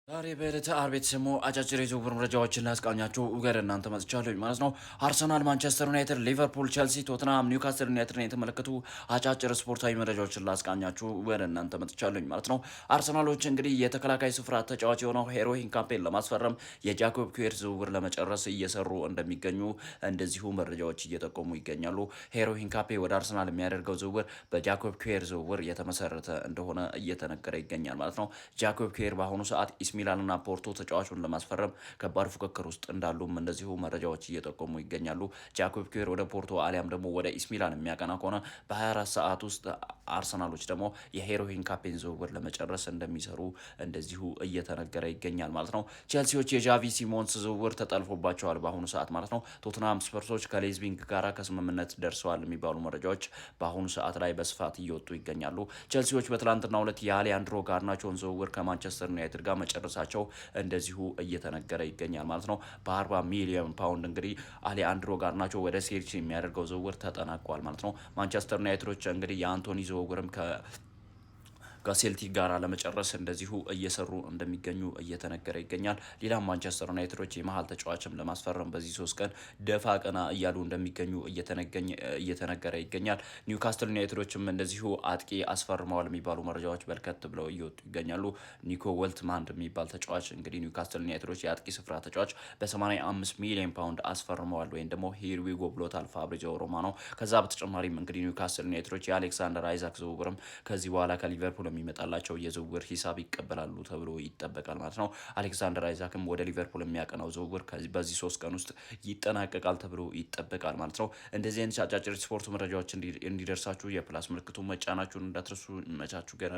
ዛሬ በዕለተ ዓርብ የተሰሙ አጫጭር የዝውውር መረጃዎችን ላስቃኛችሁ ወደ እናንተ መጥቻለሁ ማለት ነው። አርሰናል፣ ማንቸስተር ዩናይትድ፣ ሊቨርፑል፣ ቸልሲ፣ ቶትናም፣ ኒውካስል ዩናይትድን የተመለከቱ አጫጭር ስፖርታዊ መረጃዎችን ላስቃኛችሁ ወደ እናንተ መጥቻለሁ ማለት ነው። አርሰናሎች እንግዲህ የተከላካይ ስፍራ ተጫዋች የሆነው ሄሮ ሂንካፔን ለማስፈረም የጃኮብ ኪዊዮር ዝውውር ለመጨረስ እየሰሩ እንደሚገኙ እንደዚሁ መረጃዎች እየጠቆሙ ይገኛሉ። ሄሮ ሂንካፔ ወደ አርሰናል የሚያደርገው ዝውውር በጃኮብ ኪዊዮር ዝውውር የተመሰረተ እንደሆነ እየተነገረ ይገኛል ማለት ነው። ጃኮብ ኪዊዮር በአሁኑ ሰዓት ኤሲ ሚላንና ፖርቶ ተጫዋቹን ለማስፈረም ከባድ ፉክክር ውስጥ እንዳሉም እንደዚሁ መረጃዎች እየጠቆሙ ይገኛሉ። ጃኮብ ኪዊዮር ወደ ፖርቶ አሊያም ደግሞ ወደ ኤሲ ሚላን የሚያቀና ከሆነ በ24 ሰዓት ውስጥ አርሰናሎች ደግሞ የሄሮ ሂንካፔን ዝውውር ለመጨረስ እንደሚሰሩ እንደዚሁ እየተነገረ ይገኛል ማለት ነው። ቼልሲዎች የዣቪ ሲሞንስ ዝውውር ተጠልፎባቸዋል በአሁኑ ሰዓት ማለት ነው። ቶትናም ስፐርሶች ከላይፕዚግ ጋራ ከስምምነት ደርሰዋል የሚባሉ መረጃዎች በአሁኑ ሰዓት ላይ በስፋት እየወጡ ይገኛሉ። ቼልሲዎች በትላንትናው ዕለት የአሌሃንድሮ ጋርናቾን ዝውውር ከማንቸስተር ዩናይትድ ጋር መጨረሳቸው እንደዚሁ እየተነገረ ይገኛል ማለት ነው። በ40 ሚሊዮን ፓውንድ እንግዲህ አሌሃንድሮ ጋርናቾ ወደ ቼልሲ የሚያደርገው ዝውውር ተጠናቋል ማለት ነው። ማንቸስተር ዩናይትዶች እንግዲህ የአንቶኒ ዝውውርም ከሴልቲክ ጋር ለመጨረስ እንደዚሁ እየሰሩ እንደሚገኙ እየተነገረ ይገኛል። ሌላም ማንቸስተር ዩናይትዶች የመሀል ተጫዋችም ለማስፈረም በዚህ 3 ቀን ደፋ ቀና እያሉ እንደሚገኙ እየተነገረ ይገኛል። ኒውካስትል ዩናይትዶችም እንደዚሁ አጥቂ አስፈርመዋል የሚባሉ መረጃዎች በርከት ብለው እየወጡ ይገኛሉ። ኒኮ ወልትማንድ የሚባል ተጫዋች እንግዲህ ኒውካስትል ዩናይትዶች የአጥቂ ስፍራ ተጫዋች በ85 ሚሊዮን ፓውንድ አስፈርመዋል ወይም ደግሞ here we go ብሎታል ፋብሪዚዮ ሮማኖ። ከዛ በተጨማሪም እንግዲህ ኒውካስትል ዩናይትዶች የአሌክሳንደር አይዛክ ዝውውርም ከዚህ በኋላ ከሊቨርፑል የሚመጣላቸው የዝውውር ሂሳብ ይቀበላሉ ተብሎ ይጠበቃል ማለት ነው። አሌክሳንደር አይዛክም ወደ ሊቨርፑል የሚያቀናው ዝውውር በዚህ 3 ቀን ውስጥ ይጠናቀቃል ተብሎ ይጠበቃል ማለት ነው። እንደዚህ አይነት አጫጭር ስፖርት መረጃዎች እንዲደርሳችሁ የ plus ምልክቱ መጫናችሁን እንዳትረሱ። መቻችሁ ገና።